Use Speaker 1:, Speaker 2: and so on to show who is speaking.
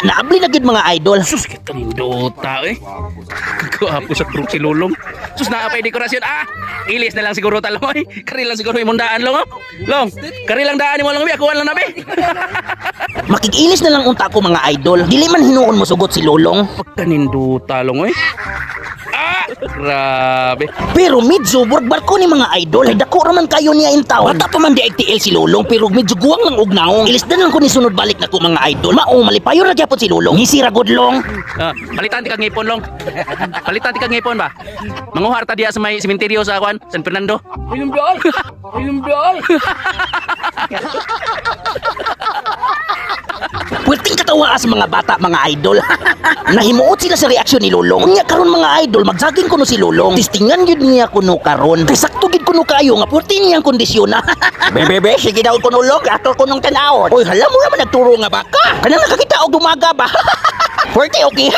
Speaker 1: naabli na gyud, mga idol.
Speaker 2: Sus, kita nindota eh. Kagwapo sa truck si Lulong. Sus, naa pa'y dekorasyon. Ah, ilis na lang siguro talong eh. Kari lang siguro imong daan long. Oh. Long, kari lang daan mo lang, ako lang nabi.
Speaker 1: Makikilis na lang unta ko, mga idol. Dili man hinuon mo sugot si Lulong.
Speaker 2: Pagkaninduta long eh. Ah, grabe.
Speaker 1: Pero medyo burg barko ni, mga idol. Ay dako raman kayo niya in town. Bata pa man di ITL si Lulong pero medyo guwang lang og naong. Ilis na lang ko ni sunod balik nako, mga idol. Mao malipayo ra gyapon si Lulong. Ngisi ra gud, Long.
Speaker 2: Ah, palitan ti kag ngipon, Long. Palitan ti kag ngipon ba? Manguhar ta diya sa may sementeryo sa kwan, San Fernando.
Speaker 3: Ilong biay! Ilong biay!
Speaker 1: Puwerteng katawa sa mga bata, mga idol. Nahimuot sila sa reaksyon ni Lulong. Unya karon, mga idol, magsaging kuno si Lulong. Tistingan gyud niya kuno karon. Kay sakto gid kuno kayo nga puwerte niyang kondisyon na. Bebe, be, sige daw kuno, Long, atol kunong tan-awon. Oy, hala mo naman nagturo nga baka. Kanang nakakita og dumaga ba? Puwerte okay.